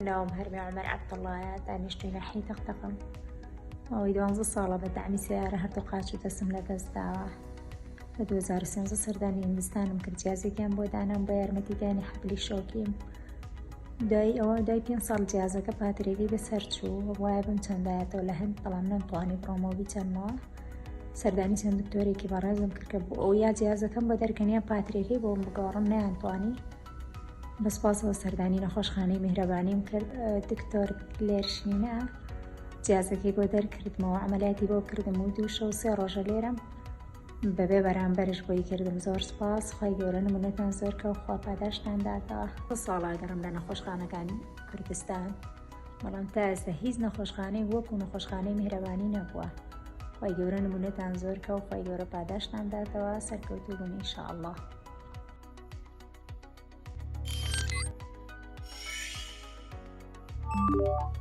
ناوم هەرمێ عومەر عەبدوڵڵایە، دانیشتووی ناحیەی تەقتەقم. ماوەی دوانزە ساڵە بە دەعمی سەیارە هەردوو قاچ و دەستم لەدەست داوە. لە 2013 سەردانی هیندستانم کرد، جیازێکیان بۆ دانام بۆ یارمەتیدانی حەبلی شۆکیم. دوای ئەوە دوای پێنج ساڵ جیازەکە پاترێکی بەسەر چوو، وایە بمچەندایەتەوە لە هەند، بەڵام نەمتوانی بڕۆمەوە بیچەنمەوە. سەردانی چەند دکتۆرێکی بەڕێزم کرد کە بۆ ئەو یا جیازەکەم بۆ دەرکەن یا پاترێکەی بۆم بگۆڕن، نەیانتوانی. بە سوپاسەوە سەردانی نەخۆشخانەی میهرەبانیم کرد دکتۆر لێرشینە جیازەکەی بۆ دەرکردمەوە عملیاتی بۆ کردم و دوو شەو سێ ڕۆژە لێرەم بەبێ بەرامبەرش بۆی کردم زۆر سپاس خی گەورە نمونەتان زۆر کە خوا پاداشتان داتەوە ساڵا گەڕم لە نەخۆشخانەکانی کوردستان بەڵام تا ئێستا هیچ نەخۆشخانەی وەکو نەخۆشخانەی میهرەبانی نەبووە خی گەورە نمونەتان زۆر کە و خی گەورە پاداشتان داتەوە سەرکەوتوو بن ئینشاءاللە. Thank you.